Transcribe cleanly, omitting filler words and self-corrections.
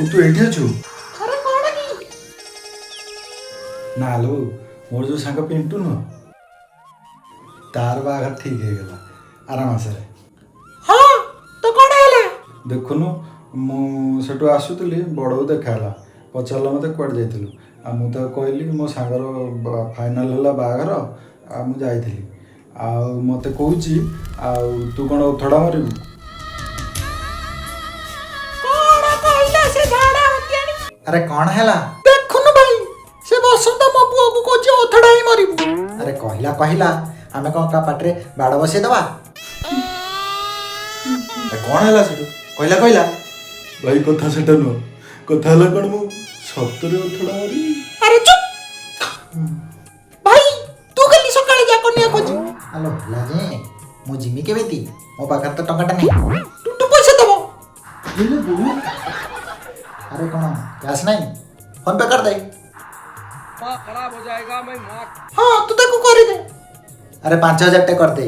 ବୋଉ, ତୁ ଏଇଠି ଅଛୁ? ଆରେ, କଣ କି? ନା ଲୋ, ମୋର ଯୋଉ ସାଙ୍ଗ ପିଣ୍ଟୁ ନୁହଁ, ତାର ବାହାଘର ଠିକ୍ ହେଇଗଲା ଆର ମାସରେ। ହଁ, ତ କଣ ହେଲା? ଦେଖୁନୁ, ମୁଁ ସେଠୁ ଆସୁଥିଲି, ବଡ଼ବୋଉ ଦେଖା ହେଲା। ପଚାରିଲା ମୋତେ, କୁଆଡ଼େ ଯାଇଥିଲୁ? ଆଉ ମୁଁ ତାକୁ କହିଲି, ମୋ ସାଙ୍ଗର ଫାଇନାଲ୍ ହେଲା ବାହାଘର ଆଉ ମୁଁ ଯାଇଥିଲି। ଆଉ ମୋତେ କହୁଛି, ଆଉ ତୁ କ'ଣ ଉଥଡ଼ା ମାରିବୁ? କଣ କହିଲା ସେ ଝାଡା ହତିଆଣି? ଆରେ, କଣ ହେଲା? ଦେଖୁନୁ ଭାଇ, ସେ ବସନ୍ତ ମୋ ପୁଅକୁ କହୁଛି ଓଥଡା ହିଁ ମରିବୁ। ଆରେ, କହିଲା କହିଲା, ଆମେ କଣ କା ପାଟିରେ ବାଡ଼ ବସେଇଦବା? ଆରେ, କଣ ହେଲା ସେଠୁ? କହିଲା କହିଲା। ଭାଇ, କଥା ସେଟା ନୁହଁ। କଥା ହେଲା କ'ଣ, ମୁଁ ସତରେ ଉଥଡ଼ା ମାରିବି? ଆରେ ଚୁପ୍ ଭାଇ, ତୁ କାଲି ସକାଳେ ଯା କନିଆ ଖୋଜି। ଆଲୋ, ହେଲା ଯେ ମୁଁ ଯିମି କେମିତି? ମୋ ପାଖରେ ତ ଟଙ୍କାଟା ନାହିଁ। ଟୁଟୁ ପଇସା ଦବ। ହେଲେ ବୋଉ, ଆରେ କ'ଣ କ୍ୟାସ୍ ନାହିଁ? ଫୋନ୍ ପେ କରିଦେ। ହଁ, ତୁ ତାକୁ କରିଦେ। ଆରେ, 5000ଟେ କରିଦେ।